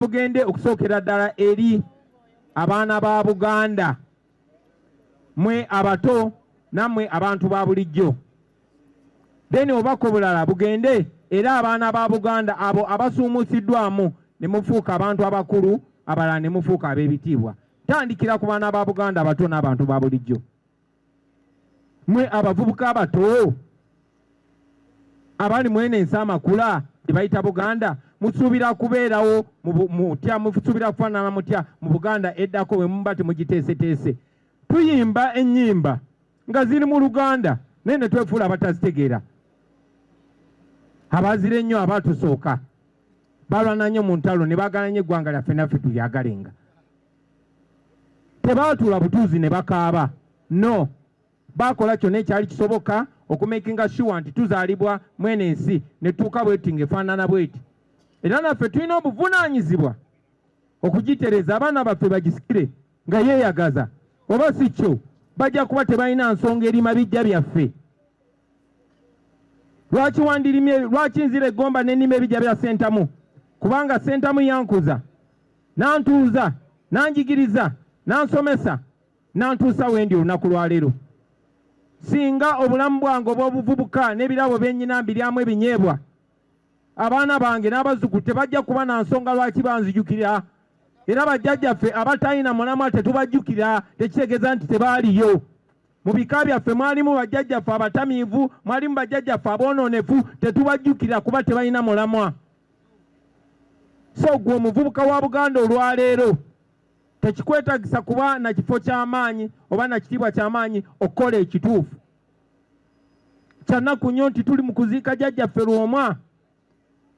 Bugende okusookera ddala eri abaana ba Buganda, mwe abato nammwe abantu ba bulijjo. Then obubaka obulala bugende era abaana ba Buganda abo abasuumuusiddwamu ne mufuuka abantu abakulu, abalala ne mufuuka ab'ebitiibwa. Ntandikira ku baana ba Buganda abato n'abantu ba bulijjo. Mwe abavubuka abato abali mwene ensi amakula gye bayita Buganda, musuubira kubeerawo mutya? Musuubira kufaanana mutya mu Buganda eddako bwe muba temugiteeseteese? Tuyimba ennyimba nga ziri mu Luganda naye ne twefuula abatazitegeera. Abazira ennyo abaatusooka balwana nnyo mu ntalo ne baagala nnyo eggwanga lyaffe naffe tulyagalenga. Tebaatuula butuuzi ne bakaaba, no, baakola kyonna ekyali kisoboka okumakinga sure nti tuzaalibwa mwene ensi ne tutuuka bweti ng'efaanana bweti. Era naffe tulina obuvunaanyizibwa okugitereeza abaana baffe bagisikire nga yeeyagaza, oba si kyo bajja kuba tebalina nsonga erima bijja byaffe. Lwaki wandirimye, lwaki nzira eggomba ne nnima ebijja bya Ssentamu? Kubanga Ssentamu yankuza, n'antuuza, n'anjigiriza, n'ansomesa, n'antuusa wendi olunaku lwa leero. Singa obulamu bwange obw'obuvubuka n'ebirabo bye nnyina mbiryamu ebinyeebwa, abaana bange n'abazzukulu tebajja kuba na nsonga lwaki banzijukira. Era bajjajjaffe abatalina mulamwa tetubajjukira, tekitegeeza nti tebaaliyo. Mu bika byaffe mwalimu bajjajjaffe abatamiivu, mwalimu bajjajjaffe aboonoonefu, tetubajjukira kuba tebalina mulamwa. So gwe omuvubuka wa Buganda olwaleero tekikwetagisa kuba na kifo ky'amaanyi oba na kitiibwa ky'amaanyi okukola ekituufu. Kyannaku nnyo nti tuli mu kuziika jjajjaffe Lwomwa.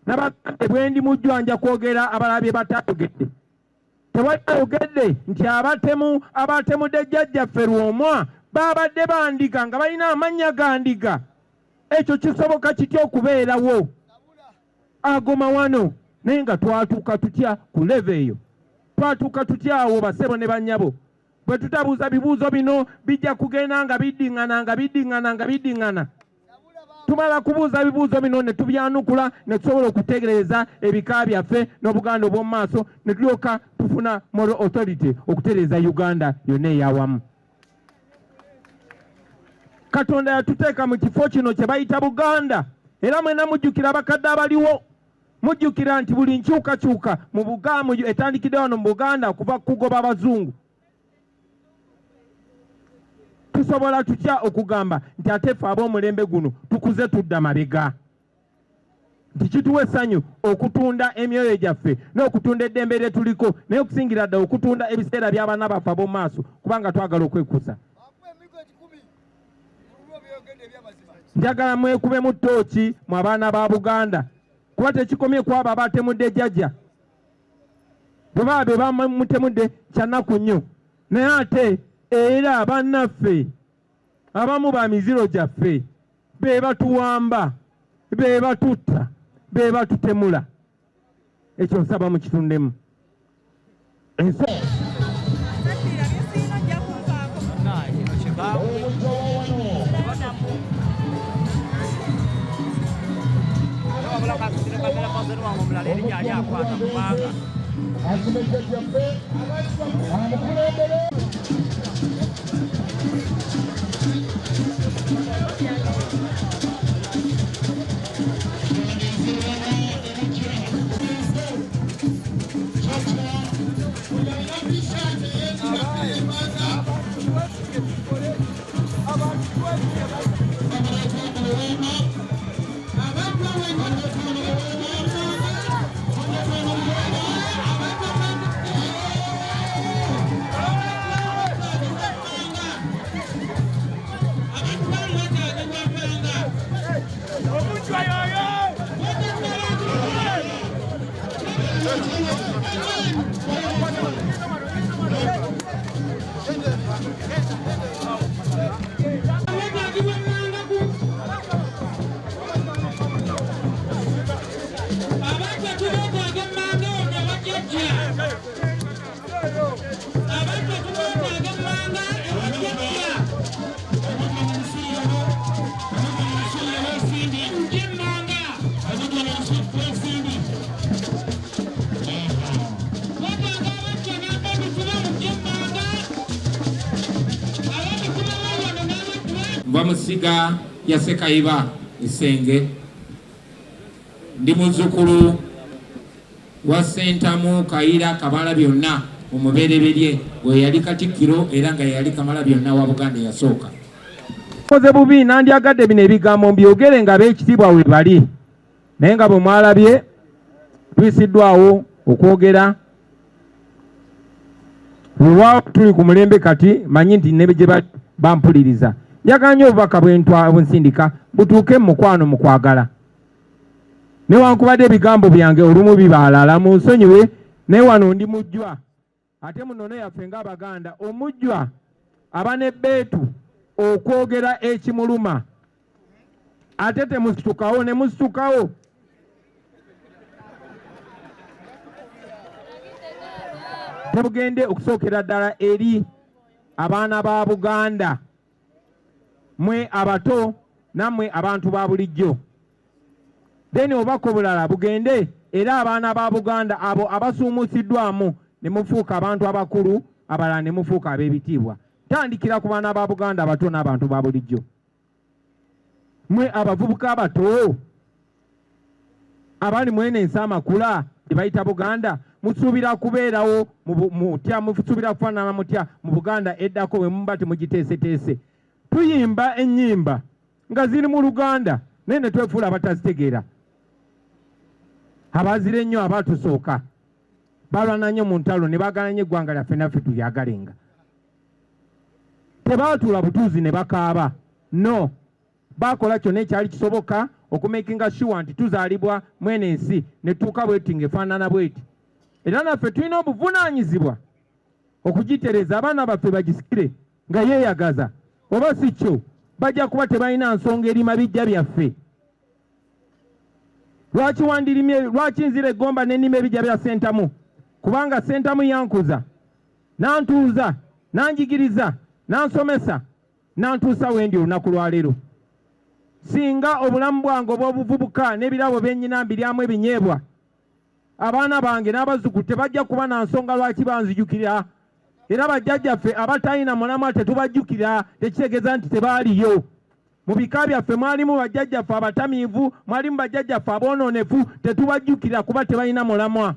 Nabagambye bwe ndi mujjwa nja kwogera abalala bye batayogedde. Tewali ayogedde nti abatemu abatemudde jjajjaffe Lwomwa baabadde bandiga nga balina amannya ga ndiga. Ekyo kisoboka kitya okubeerawo? Ago mawano. Naye nga twatuuka tutya ku level eyo? Twatuuka tutya awo basebo ne bannyabo? Bwe tutabuuza bibuuzo bino bijja kugenda nga biddiŋŋana nga biddiŋŋana nga biddiŋŋana. Tumala kubuuza bibuuzo bino ne tubyanukula ne tusobola okutereeza ebika byaffe n'Obuganda obw'omu maaso ne tulyoka tufuna moral authority okutereeza Uganda yonna ey'awamu. Katonda yatuteeka mu kifo kino kye bayita Buganda, era mwena mujjukira abakadde abaliwo, mujjukira nti buli nkyukakyuka mu Buganda etandikidde wano mu Buganda okuva ku kugoba abazungu. Tusobola tutya okugamba nti ate ffe ab'omulembe guno tukuze tudda mabega? Nti kituwa essanyu okutunda emyoyo gyaffe n'okutunda eddembe lye tuliko, naye okusingira ddala okutunda ebiseera by'abaana baffe ab'omu maaso, kubanga twagala okwekuza. Njagala mwekubemu ttooki mu abaana ba Buganda, kuba tekikomye ku abo abatemudde jjajja. Bwe baba be bamutemudde kyannaku nnyo, naye ate era bannaffe abamu ba miziro gyaffe be batuwamba, be batutta, be batutemula. Ekyo nsaba mukitundemu. Nva mu ssiga lya Sekayiba Essenge. Ndi muzzukulu wa Ssentamu Kayira Kamalabyonna omubereberye gwe yali Katikkiro era nga yali Kamalabyonna wa Buganda eyasooka. Nkoze bubi, nandyagadde bino ebigambo mbyogere nga ab'ekitiibwa webali, naye nga bwe mwalabye tuyisiddwawo okwogera. Weewaawo tuli ku mulembe kati, manyi nti ne gye bali bampuliriza. Njagala nnyo obubaka bwensindika butuuke mu mukwano, mu kwagala. Newankubadde ebigambo byange olumu bibaalala, munsonyiwe, naye wano ndi mujjwa. Ate mu nnono yaffe ng'Abaganda, omujjwa aba n'ebbeetu okwogera ekimuluma. Ate temusitukawo ne musitukawo. Tebugende okusookera ddala eri abaana ba Buganda, mwe abato nammwe abantu ba bulijjo. Then obubaka obulala bugende era abaana ba Buganda abo abasuumuusiddwamu ne mufuuka abantu abakulu, abalala ne mufuuka ab'ebitiibwa. Ntandikira ku baana ba Buganda abato n'abantu ba bulijjo. Mwe abavubuka abato abali mwene ensi amakula gye bayita Buganda, musuubira kubeerawo mutya? Musuubira kufaanana mutya mu Buganda eddako bwe muba temugiteeseteese? Tuyimba ennyimba nga ziri mu Luganda naye ne twefuula abatazitegeera. Abazira ennyo abaatusooka balwana nnyo mu ntalo ne baagala nnyo eggwanga lyaffe naffe tulyagalenga. Tebaatuula butuuzi ne bakaaba, no, baakola kyonna ekyali kisoboka okumakinga sure nti tuzaalibwa mwene ensi ne tutuuka bweti ng'efaanana bweti. Era naffe tulina obuvunaanyizibwa okugitereeza abaana baffe bagisikire nga yeeyagaza, oba si kyo bajja kuba tebalina nsonga erima bijja byaffe. Lwaki wandirimye, lwaki nzira eggomba ne nnima ebijja bya Ssentamu? Kubanga Ssentamu yankuza, n'antuuza, n'anjigiriza, n'ansomesa, n'antuusa wendi olunaku lwa leero. Singa obulamu bwange obw'obuvubuka n'ebirabo bye nnyina mbiryamu ebinyeebwa, abaana bange n'abazzukulu tebajja kuba na nsonga lwaki banzijukira. Era bajjajjaffe abatalina mulamwa tetubajjukira, tekitegeeza nti tebaaliyo. Mu bika byaffe mwalimu bajjajjaffe abatamiivu, mwalimu bajjajjaffe aboonoonefu, tetubajjukira kuba tebalina mulamwa.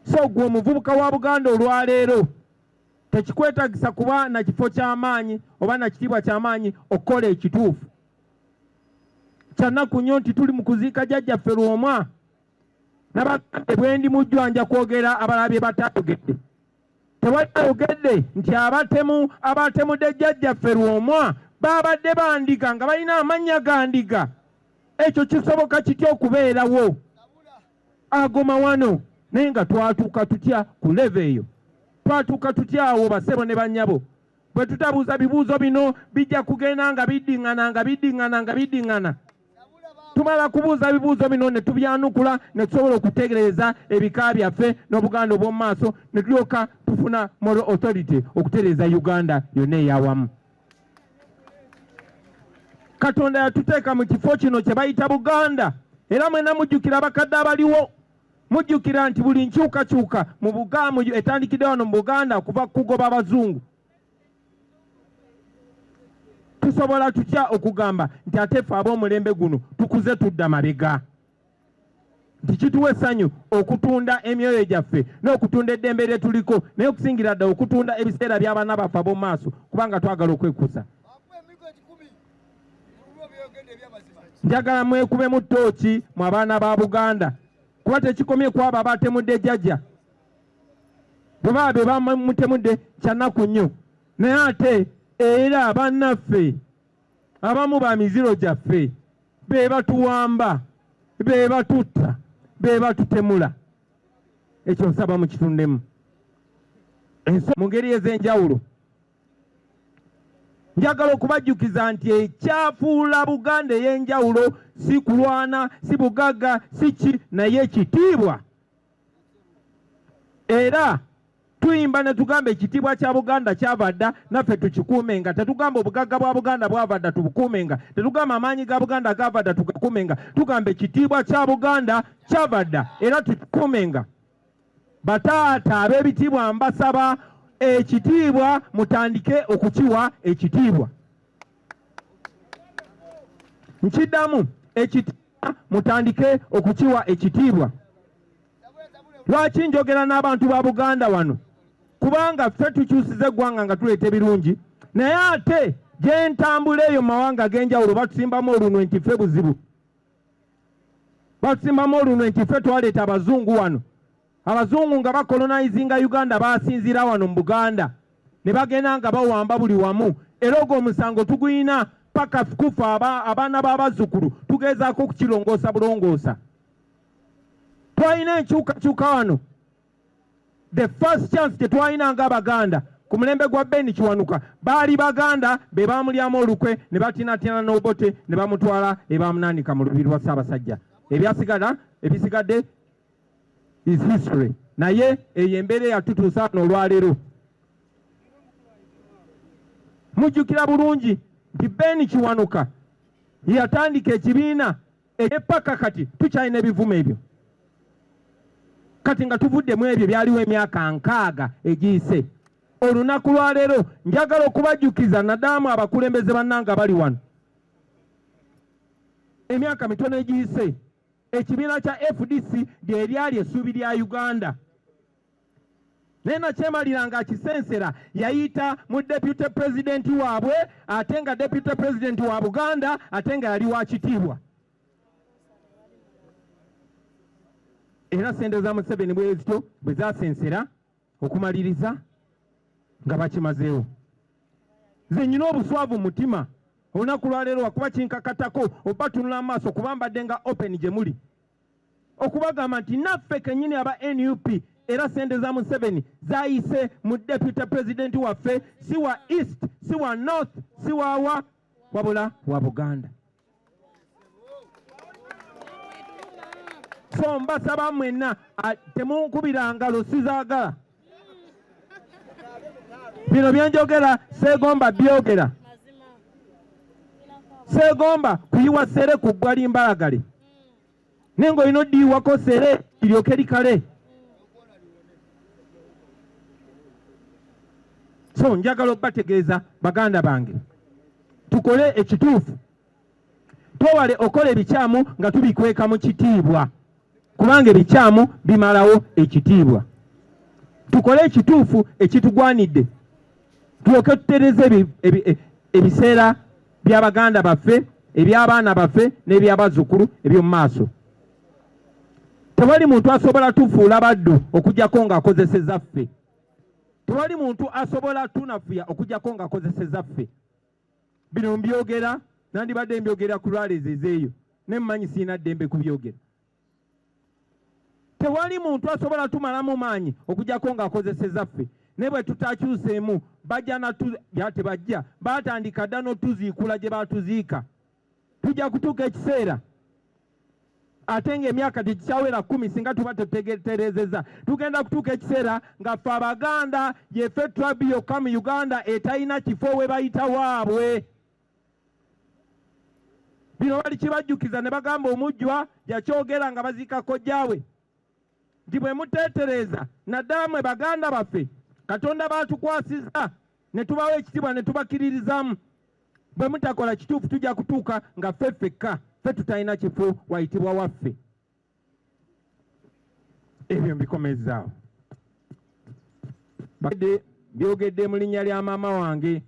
So ggwe omuvubuka wa Buganda olwaleero, tekikwetagisa kuba na kifo ky'amaanyi oba na kitiibwa ky'amaanyi okukola ekituufu. Kyannaku nnyo nti tuli mu kuziika jjajjaffe Lwomwa. Nabagambye bwe ndi mujjwa nja kwogera abalala bye batayogedde. Tewali ayogedde nti abatemu abatemudde jjajjaffe Lwomwa baabadde ba ndiga nga balina amannya ga ndiga. Ekyo kisoboka kitya okubeerawo? Ago mawano. Naye nga twatuuka tutya ku level eyo? Twatuuka tutya awo bassebo ne bannyabo? Bwe tutabuuza bibuuzo bino bijja kugenda nga biddiŋŋana nga biddiŋŋana nga biddiŋŋana. Tumala kubuuza bibuuzo bino ne tubyanukula ne tusobola okutereeza ebika byaffe n'Obuganda obw'omu maaso ne tulyoka tufuna moral authority okutereeza Uganda yonna ey'awamu. Katonda yatuteeka mu kifo kino kye bayita Buganda, era mwena mujjukira abakadde abaliwo, mujjukira nti buli nkyukakyuka mu Buganda etandikidde wano mu Buganda kuva kugoba abazungu. Tusobola tutya okugamba nti ate ffe ab'omulembe guno tukuze tudda mabega? Nti kituwa essanyu okutunda emyoyo gyaffe n'okutunda eddembe lye tuliko, naye okusingira ddala okutunda ebiseera by'abaana baffe ab'omu maaso kubanga twagala okwekuza. Njagala mwekubemu ttooki mu abaana ba Buganda, kuba tekikomye ku abo abatemudde jjajja. Bwe baba be bamutemudde kyannaku nnyo, naye ate era bannaffe abamu ba miziro gyaffe be batuwamba, be batutta, be batutemula. Ekyo nsaba mukitundemu mu ngeri ez'enjawulo. Njagala okubajjukiza nti ekyafuula Buganda ey'enjawulo si kulwana, si bugagga, si ki, naye ekitiibwa. Era tuyimba ne tugamba ekitiibwa kya Buganda kyava dda, naffe tukikuumenga. Tetugamba obugagga bwa Buganda bwava dda tubukuumenga. Tetugamba amaanyi ga Buganda gava dda tugakuumenga. Tugamba ekitiibwa kya Buganda kyava dda era tukikuumenga. Bataata ab'ebitiibwa mbasaba ekitiibwa mutandike okukiwa ekitiibwa. Nkiddamu, ekitiibwa mutandike okukiwa ekitiibwa. Lwaki njogera n'abantu ba Buganda wano? Kubanga ffe tukyusiza eggwanga nga tuleeta ebirungi, naye ate gye ntambula eyo mu mawanga ag'enjawulo batusimbamu olunwe nti ffe buzibu, batusimbamu olunwe nti ffe twaleeta abazungu wano. Abazungu nga bakolonizinga Uganda basinziira wano mu Buganda ne bagenda nga bawamba buli wamu, era ogwo omusango tuguyina paka kufa. Abaana b'abazzukulu tugezaako okukirongoosa bulongoosa. Twalina enkyukakyuka wano. The first chance gye twalina ng'Abaganda ku mulembe gwa Ben Kiwanuka, baali Baganda be baamulyamu olukwe ne batinatina n'Obote ne bamutwala e bamunaanika mu lubiri lwa Ssaabasajja. Ebyasigala, ebisigadde is history. Naye eyo embeera eyatutuusa wano olwaleero. Mujjukira bulungi nti Ben Kiwanuka yatandika ekibiina epaka kati tukyalina ebivumo ebyo. Kati nga tuvuddemu ebyo byaliwo emyaka 60 egiyise, olunaku lwaleero njagala okubajjukiza naddala abakulembeze bannanga bali wano. Emyaka mitono egiyise ekibiina kya FDC lye lyali essuubi lya Uganda, naye nakyemalira ng'akisensera yayita mu deputy president waabwe, ate nga deputy president wa Buganda, ate nga yali wa kitiibwa. Era sente za Museveni bwe zityo bwe zasensera okumaliriza nga bakimazeewo. Nze nyina obuswavu mu mutima olunaku lwaleero, wakuba kinkakatako obatunula amaaso, kuba mbadde nga open gye muli okubagamba nti naffe kennyini aba NUP, era sente za Museveni zayise mu deputy president waffe, si wa East, si wa North, si wawa, wabula wa Buganda. So mbasaba mwenna, temunkubira ngalo, sizaagala. Bino byenjogera seegomba byogera, seegomba kuyiwa sere ku ggwa limbalagale, naye ng'olina oddiyiwako sere liryoke likale. So njagala okubategeeza, baganda bange, tukole ekituufu, twewale okola ebikyamu nga tubikweka mu kitiibwa, kubanga ebikyamu bimalawo ekitiibwa. Tukole ekituufu ekitugwanidde, tulyoke tutereze ebiseera by'abaganda baffe, eby'abaana baffe n'ebyabazzukulu eby'omu maaso. Tewali muntu asobola tufuula baddu okuggyako ng'akozeseza ffe. Tewali muntu asobola tunafuya okuggyako ng'akozeseza ffe. Bino mbyogera, nandibadde mbyogera ku lwalezo ezeeyo, ne mmanyi sirina ddembe kubyogera. Tewali muntu asobola tumalamu maanyi okuggyako ng'akozeseza ffe. Naye bwe tutakyuseemu bajja natu ya tebajja, baatandika dda n'otuziikula gye baatuziika. Tujja kutuuka ekiseera ate ng'emyaka tegikyawera 10 singa tuba tetutegerezeza. Tugenda kutuuka ekiseera nga ffe Abaganda yeffe tribe yokka mu Uganda etalina kifo we bayita waabwe. Bino bali kibajjukiza ne bagamba omujjwa yakyogera nga baziika kojjaawe nti bwe muteetereeza, naddala mmwe baganda baffe Katonda baatukwasizza ne tubawa ekitiibwa ne tubakkiririzaamu, bwe mutakola kituufu tujja kutuuka nga ffe ffekka ffe tutalina kifo wayitibwa waffe. Ebyo mbikomezzaawo, byogedde mu linnya lya maama wange.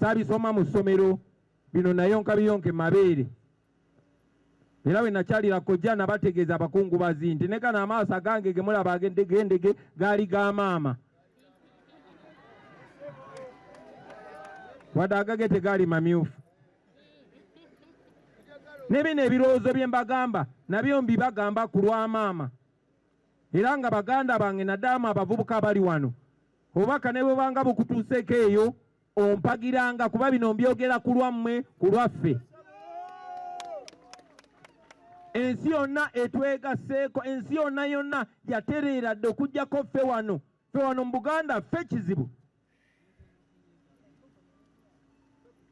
Saabisoma mu ssomero bino, nayonka biyonke mabeere. Era bwe nakyalira kojja nabategeeza abakungubazi nti ne gano amaaso agange ge mulaba agendegendege gaali ga maama, wadde agage tegaali mamyufu. Ne bino ebirowoozo bye mbagamba nabyo mbibagamba ku lwa maama. Era nga baganda bange, naddala abavubuka abali wano, obubaka ne bwebanga bukutuuseeko eyo ompagiranga, kuba bino mbyogera ku lwammwe, ku lwaffe. Ensi yonna etwegasseeko, ensi yonna yonna yatereera dde okuggyako ffe wano. Ffe wano mu Buganda ffe kizibu.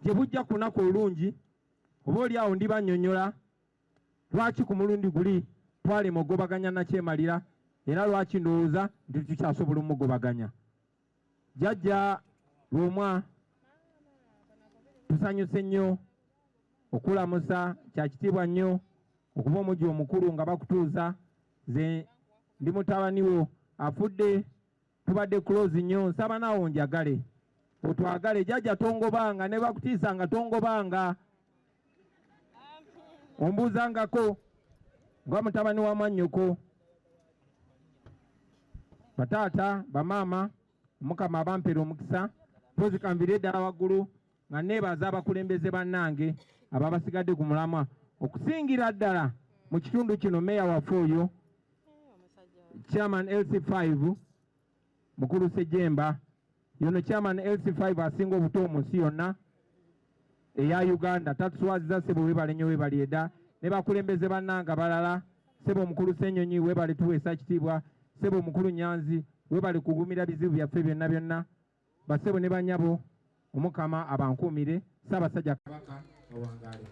Gye bujja ku lunaku olulungi oba oli awo ndibannyonnyola lwaki ku mulundi guli twalema ogobaganya nakyemalira, era lwaki ndowooza nti tukyasobola omugobaganya. Jjajja Lwomwa, tusanyuse nnyo. Okulamusa kya kitiibwa nnyo okuba omujja omukulu nga bakutuuza. Ze ndi mutabani wo afudde, tubadde close nnyo, nsaba naawe onjagale otwagale. Jjajja tongobanga, ne bakutiisanga tongobanga, ombuuzangako nga mutabani wa mwannyoko. Bataata, bamaama, Omukama abampera omukisa. Mpozi kanvire ddala waggulu nga neebaza abakulembeze bannange ababasigadde ku mulamwa, okusingira ddala mu kitundu kino meeya waffe oyo chairman LC5 Mukulu Ssejjemba. Yono chairman LC5 asinga obuto mu nsi yonna eya Uganda, tatuswaziza. Ssebo weebale nnyo, weebale edda ne bakulembeze bannange abalala. Ssebo omukulu Ssenyonyi, weebale tuweesa kitiibwa. Ssebo omukulu Nyanzi, weebale kugumira bizibu byaffe byonna byonna. Bassebo ne bannyabo, Omukama abankuumire. Ssaabasajja Kabaka awangaale.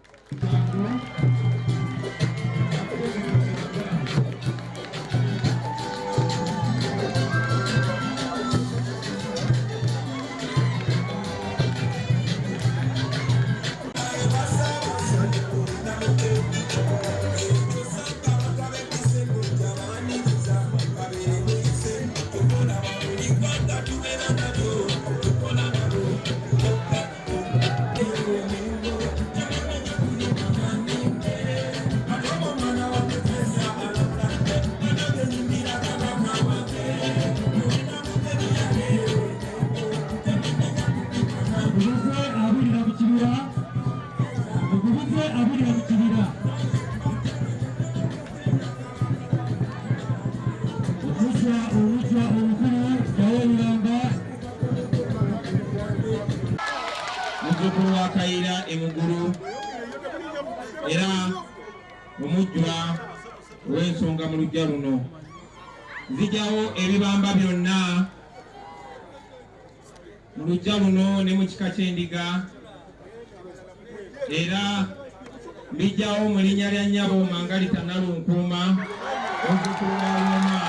Muguze abulira mu kibira, mugubuze abulira mu kibira. Omuswa omujja omukulu naye olulamba. Muzzukulu wa Kayiira e Mugulu era omujjwa ow'ensonga mu luggya luno. Nzigyawo ebibamba byonna mu luggya luno ne mu kika ky'endiga, era mbijjawo mu linnya lya nnyabo Mangalita Nalunkuuma, muzzukulu wa Lwomwa.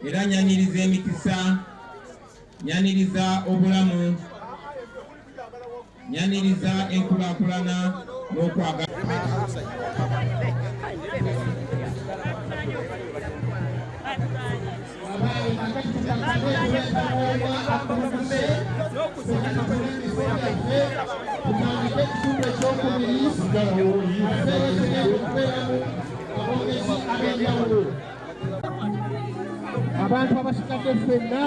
Era nyaniriza emikisa, nyaniriza obulamu, nyaniriza enkulaakulana n'okwagala. Tutandike ekitundu ekyokubiri okubeeramu aboogezi ab'enjawulo. Abantu abasigadde ffenna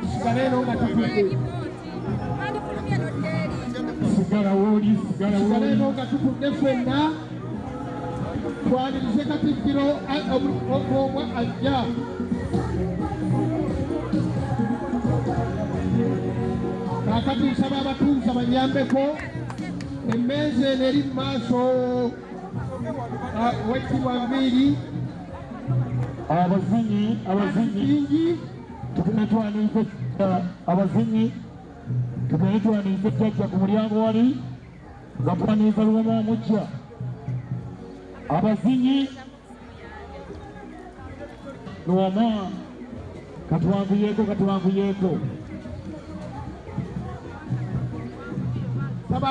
tusigale eno nga tutudde. Sigala wooli, sigala Tusigale wooli. eno nga tutudde ffenna, twanirize Katikkiro Lwomwa ajja. Kaakati nsaba abatuuza banyambeko emmeeza eno eri mu maaso wekitiibwa Nviiri. Abazinyi, abazinyi, bingi. Tugende twanirize abazinyi, tugende twanirize jjajja ku mulyango wali nga twaniriza Lwomwa omujja. Abazinyi, Lwomwa, katwanguyeeko, katwanguyeeko. Saba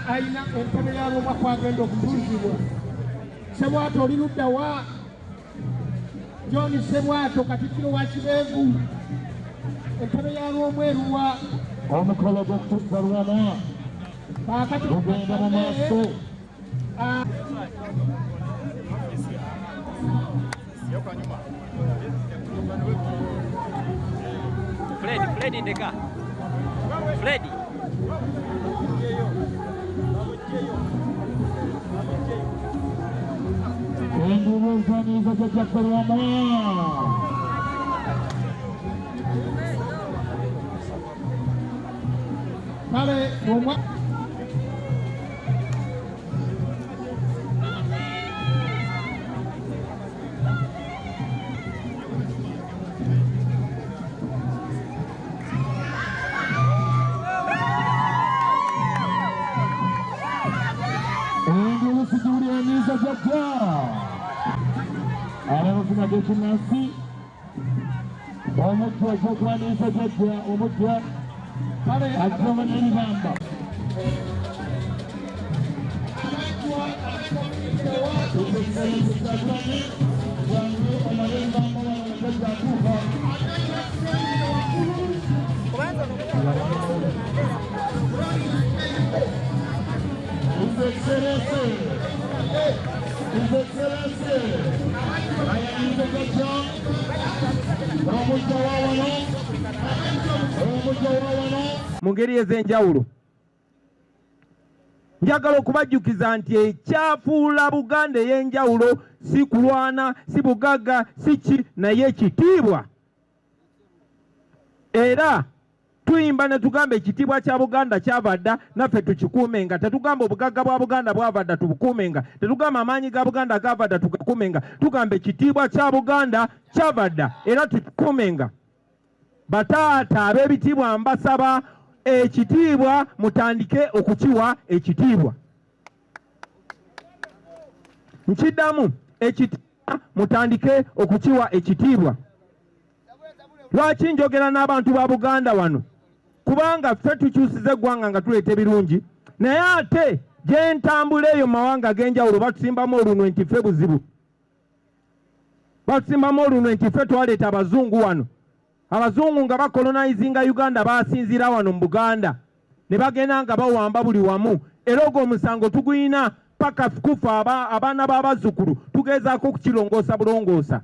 ayina entebe ya Lwomwa kwagenda okutuuzibwa. Sebwato oli ludda wa? John Sebwato, Katikkiro wa Kibeegu, entebe ya Lwomwa eruwa? Omukolo gw'okutuuza Lwomwa Kaakati gugenda mu maaso. Fred, Fred ndeka. Fred. Enduulu ezaniriza jjajjaffe Lwomwa. Kale Lwomwa Enduulu sigiwulira emiiza jjajja. Abamazina g'ekinnansi. Omujja okyokwaniriza jjajja omujja ajjoma n'ebibamba. His Excellency, His Excellency, ayaniza jjajja omujja wa wano, omujja wa wano. Mu ngeri ez'enjawulo njagala okubajjukiza nti ekyafuula Buganda ey'enjawulo si kulwana, si bugagga, si ki, naye ekitiibwa. Era tuyimba ne tugamba ekitiibwa kya Buganda kyava dda, naffe tukikuumenga. Tetugamba obugagga bwa Buganda bwava dda, tubukuumenga. Tetugamba amaanyi ga Buganda gava dda, tugakuumenga. Tugamba ekitiibwa kya Buganda kyava dda era tukikuumenga. Bataata ab'ebitiibwa mbasaba ekitiibwa mutandike okukiwa ekitiibwa. Nkiddamu, ekitiibwa mutandike okukiwa ekitiibwa. Lwaki njogera n'abantu ba Buganda wano? Kubanga ffe tukyusiza eggwanga nga tuleeta ebirungi, naye ate gye ntambula eyo mu mawanga ag'enjawulo batusimbamu olunwe nti ffe buzibu. Batusimbamu olunwe nti ffe twaleeta abazungu wano. Abazungu nga bakolonizinga Uganda basinziira wano mu Buganda ne bagenda nga bawamba buli wamu, era ogwo omusango tuguyina paka kufa. Abaana b'abazzukulu tugezaako okukirongoosa bulongoosa.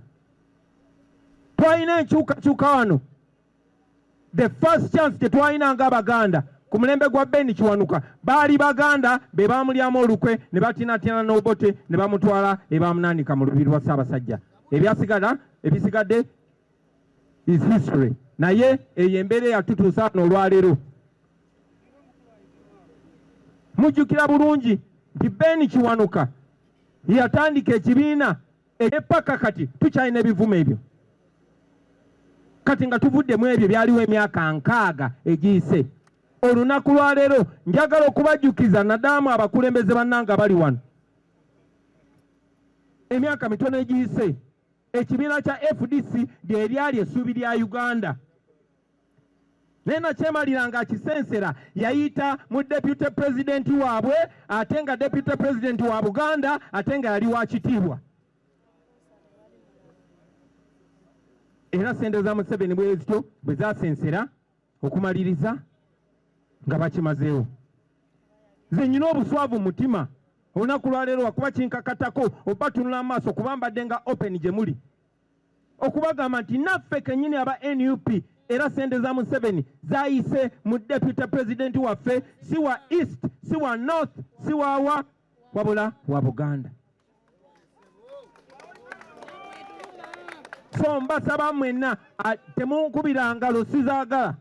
Twalina enkyukakyuka wano. The first chance gye twalina ng'Abaganda ku mulembe gwa Ben Kiwanuka, baali Baganda be baamulyamu olukwe ne batinatina n'Obote ne bamutwala e bamunaanika mu lubiri lwa Ssaabasajja. Ebyasigala, ebisigadde is history, naye eyo embeera eyatutuusa wano olwaleero. Mujjukira bulungi nti Ben Kiwanuka yatandika ekibiina epaka kati tukyalina ebivumo ebyo. Kati nga tuvuddemu ebyo byaliwo emyaka 60 egiyise, olunaku lwaleero njagala okubajjukiza naddalamu abakulembeze bannanga bali wano. Emyaka mitono egiyise ekibiina kya FDC lye lyali essuubi lya Uganda, naye nakyemalira ng'akisensera yayita mu deputy president waabwe, ate nga deputy president wa Buganda, ate nga yali wa kitiibwa. Era sente za Museveni bwe zityo bwe zasensera okumaliriza nga bakimazeewo. Nze nyina obuswavu mu mutima olunaku lwaleero, wakuba kinkakatako obatunula amaaso, kuba mbadde nga open gye muli okubagamba nti naffe kennyini aba NUP, era sente za Museveni zayise mu deputy president waffe, si wa East, si wa North, si wawa, wabula wa Buganda. So mbasaba mwenna, temunkubira ngalo, sizaagala.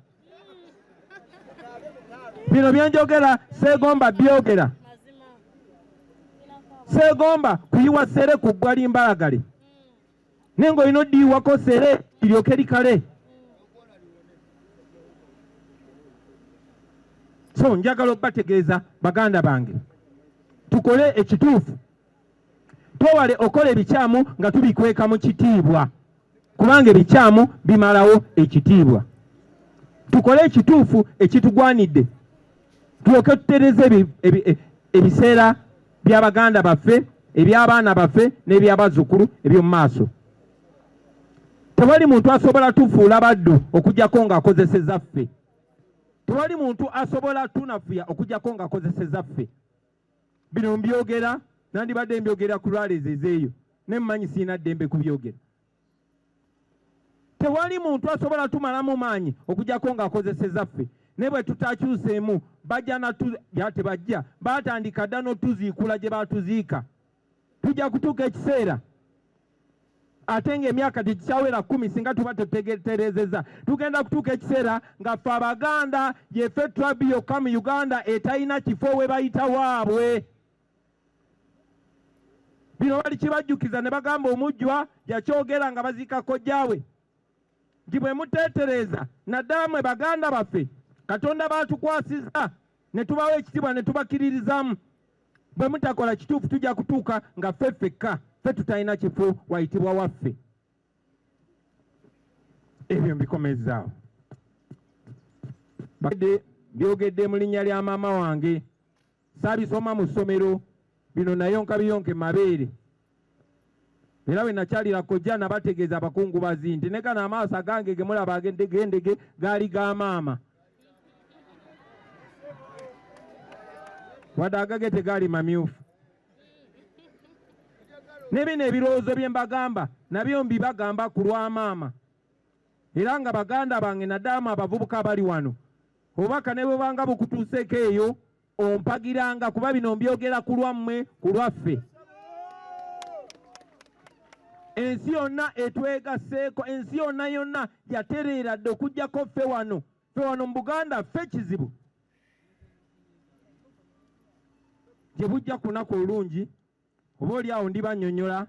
Bino byenjogera seegomba byogera, seegomba kuyiwa sere ku ggwa limbalagale, naye ng'olina oddiyiwako sere liryoke likale. So njagala okubategeeza baganda bange, tukole ekituufu, twewale okola ebikyamu nga tubikweka mu kitiibwa, kubanga ebikyamu bimalawo ekitiibwa. Tukole ekituufu ekitugwanidde, tulyoke tutereze ebiseera by'abaganda baffe, eby'abaana baffe n'ebyabazzukulu eby'omu maaso. Tewali muntu asobola tufuula baddu okuggyako ng'akozeseza ffe. Tewali muntu asobola tunafuya okuggyako ng'akozeseza ffe. Bino mbyogera, nandibadde mbyogera ku rallies ezeeyo, naye mmanyi sirina ddembe kubyogera. Tewali muntu asobola tumalamu maanyi okuggyako ng'akozeseza ffe. Naye bwe tutakyuseemu bajja natu ya tebajja, baatandika dda n'otuziikula gye baatuziika. Tujja kutuuka ekiseera ate ng'emyaka tegikyawera 10 singa tuba tetutereezezza. Tugenda kutuuka ekiseera nga ffe Abaganda yeffe tribe yokka mu Uganda etalina kifo we bayita waabwe. Bino bali kibajjukiza ne bagamba omujjwa yakyogera nga baziika kojjaawe nti bwe muteetereeza, naddala mmwe baganda baffe Katonda baatukwasizza ne tubawa ekitiibwa ne tubakkiririzaamu, bwe mutakola kituufu tujja kutuuka nga ffe ffekka ffe tutalina kifo wayitibwa waffe. Ebyo mbikomezzaawo. Byogedde mu linnya lya maama wange, saabisoma mu ssomero, bino nayonka biyonke mabeere. Era bwe nakyalira kojja nabategeeza abakungubazi nti ne gano amaaso agange ge mulaba agendegendege gaali ga maama, wadde agage tegaali mamyufu. Ne bino ebirowoozo bye mbagamba nabyo mbibagamba ku lwa maama. Era nga baganda bange naddala mu abavubuka abali wano, obubaka ne bwebanga bukutuuseeko eyo ompagiranga, kuba bino mbyogera ku lwammwe, ku lwaffe. Ensi yonna etwegasseeko, ensi yonna yonna yatereera dda okuggyako ffe wano. Ffe wano mu Buganda ffe kizibu. Gye bujja ku lunaku olulungi, oba oli awo ndibannyonnyola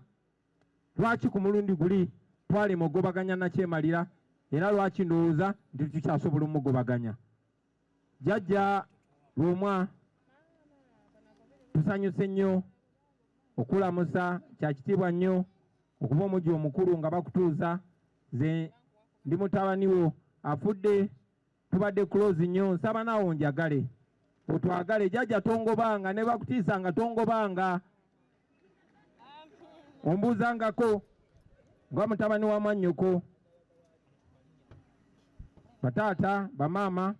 lwaki ku mulundi guli twalema okugobaganya Nakyemalira, era lwaki ndowooza nti tukyasobola omugobaganya. Jjajja Lwomwa, tusanyuse nnyo okulamusa, kya kitiibwa nnyo okuba omujja omukulu nga bakutuuza. Nze ndi mutabani wo afudde, tubadde close nnyo, nsaba naawe onjagale, otwagale. Jjajja tongobanga, ne bakutiisanga tongobanga, ombuuzangako nga mutabani wa mwannyoko. Bataata, bamaama,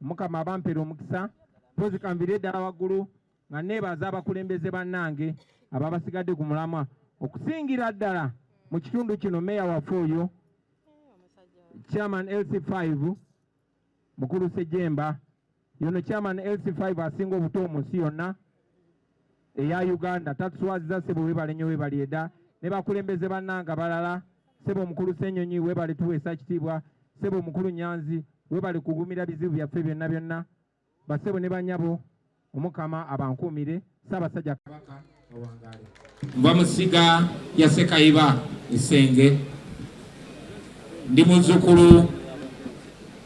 Omukama abampere omukisa. Mpozi kanvire ddala waggulu nga neebaza abakulembeze bannange ababasigadde ku mulamwa, okusingira ddala mu kitundu kino meeya waffe oyo Chairman LC5 Mukulu Ssejjemba. Yono Chairman LC5 asinga obuto mu nsi yonna eya Uganda, tatuswaziza ssebo, weebale nnyo, weebale edda. Ne bakulembeze bannange abalala, ssebo omukulu Ssenyonyi weebale tuweesa kitiibwa, ssebo omukulu Nyanzi weebale kugumira bizibu byaffe byonna byonna. Bassebo ne bannyabo, Omukama abankuumire. Ssaabasajja Kabaka awangaale. Nva mu ssiga lya Sekayiba Essenge, ndi muzzukulu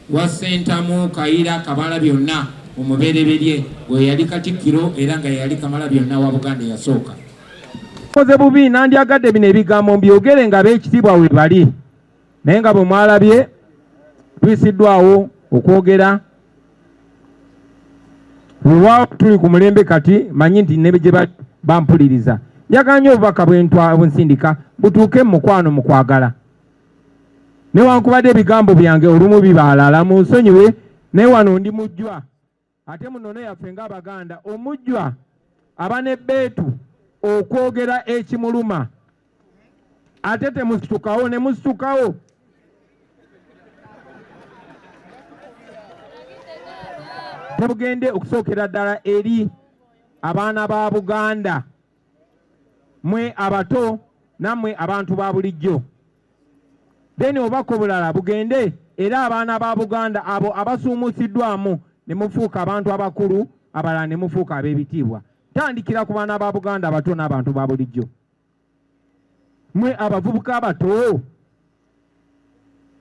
wa Ssentamu Kayira Kamala Byonna omubereberye, gwe yali Katikkiro era nga yali Kamala Byonna wa Buganda eyasooka. Nkoze bubi, nandyagadde bino ebigambo mbyogere nga ab'ekitiibwa we bali, naye nga bwe mwalabye tuyisiddwawo okwogera. Weewaawo tuli ku mulembe kati, manyi nti ne gye bampuliriza. Njagala nnyo obubaka bwensindika butuuke mu mukwano, mu kwagala. Newankubadde ebigambo byange olumu bibaalala, munsonyiwe, naye wano ndi mujjwa. Ate mu nnono yaffe ng'Abaganda, omujjwa aba n'ebbeetu okwogera ekimuluma. Ate temusitukawo ne musitukawo. Tebugende okusookera ddala eri abaana ba Buganda, mwe abato nammwe abantu ba bulijjo. Then obubaka obulala bugende era abaana ba Buganda abo abasuumuusiddwamu ne mufuuka abantu abakulu, abalala ne mufuuka ab'ebitiibwa. Ntandikira ku baana ba Buganda abato n'abantu ba bulijjo. Mwe abavubuka abato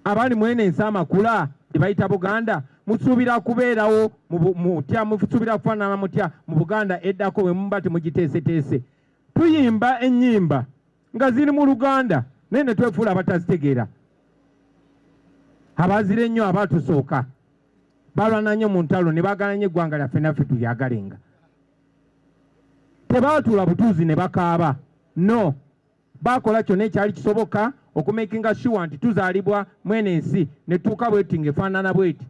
abali mwene ensi amakula gye bayita Buganda, musuubira kubeerawo mutya? Musuubira kufaanana mutya mu Buganda eddako bwe muba temugiteeseteese? Tuyimba ennyimba nga ziri mu Luganda naye ne twefuula abatazitegeera. Abazira ennyo abaatusooka balwana nnyo mu ntalo ne baagala nnyo eggwanga lyaffe naffe tulyagalenga. Tebaatuula butuuzi ne bakaaba, no, baakola kyonna ekyali kisoboka okumakinga sure nti tuzaalibwa mwene ensi ne tutuuka bweti ng'efaanana bweti.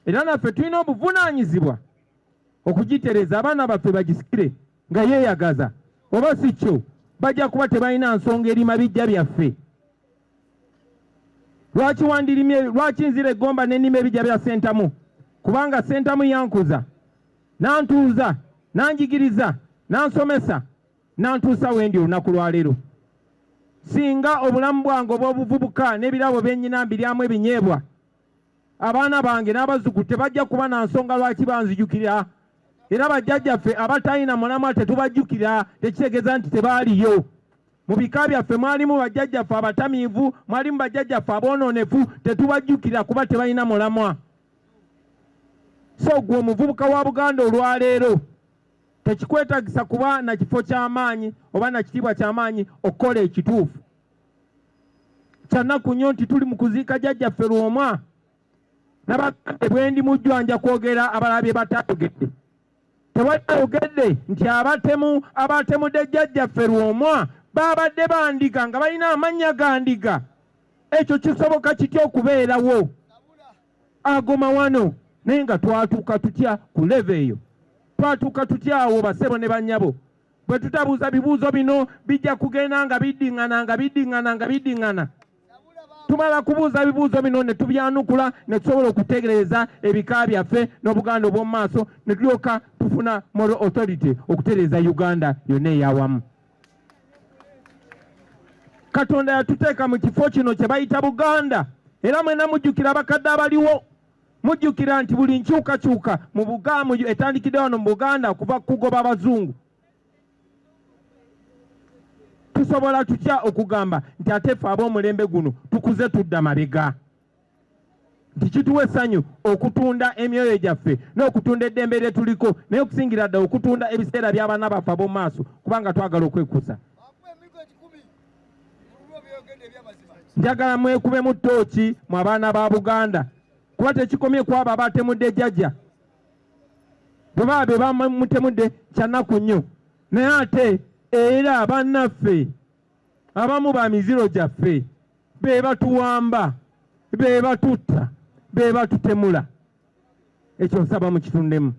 Era naffe tulina obuvunaanyizibwa okugitereeza abaana baffe bagisikire nga yeeyagaza, oba si kyo bajja kuba tebalina nsonga erima bijja byaffe. Lwaki wandirimye, lwaki nzira eggomba ne nnima ebijja bya Ssentamu? Kubanga Ssentamu yankuza, n'antuuza, n'anjigiriza, n'ansomesa, n'antuusa we ndi olunaku lwa leero. Singa obulamu bwange obw'obuvubuka n'ebirabo bye nnyina mbiryamu ebinyeebwa, abaana bange n'abazzukulu tebajja kuba na nsonga lwaki banzijukira. Era bajjajjaffe abatalina mulamwa tetubajjukira, tekitegeeza nti tebaaliyo. Mu bika byaffe mwalimu bajjajjaffe abatamiivu, mwalimu bajjajjaffe aboonoonefu, tetubajjukira kuba tebalina mulamwa. So ggwe omuvubuka wa Buganda olwaleero tekikwetagisa kuba na kifo ky'amaanyi oba na kitiibwa ky'amaanyi okukola ekituufu. Kyanaku nnyo nti tuli mu kuziika jjajjaffe Lwomwa. Nabagambye bwe ndi mujjwa nja kwogera abalala bye batayogedde. Tewali ayogedde nti abatemu abatemudde jjajjaffe Lwomwa baabadde bandiga nga balina amannya ga ndiga. Ekyo kisoboka kitya okubeerawo? Ago mawano. Naye nga twatuuka tutya ku level eyo? Twatuuka tutya awo basebo ne bannyabo? Bwe tutabuuza bibuuzo bino bijja kugenda nga biddiŋŋana nga biddiŋŋana nga biddiŋŋana. Tumala kubuuza bibuuzo bino ne tubyanukula ne tusobola okutereeza ebika byaffe n'Obuganda obw'omu maaso ne tulyoka tufuna moral authority okutereeza Uganda yonna ey'awamu. Katonda yatuteeka mu kifo kino kye bayita Buganda, era mwena mujjukira abakadde abaliwo, mujjukira nti buli nkyukakyuka mu Buganda etandikidde wano mu Buganda kuva kugoba abazungu. Tusobola tutya okugamba nti ate ffe ab'omulembe guno tukuze tudda mabega? Nti kituwa essanyu okutunda emyoyo gyaffe n'okutunda eddembe lye tuliko, naye okusingira ddala okutunda ebiseera by'abaana baffe ab'omu maaso, kubanga twagala okwekuza. Njagala mwekubemu ttooki mu abaana ba Buganda, kuba tekikomye ku abo abatemudde jjajja. Bwe baba be bamutemudde kyanaku nnyo, naye ate era bannaffe abamu ba miziro gyaffe be batuwamba, be batutta, be batutemula. Ekyo nsaba mukitundemu.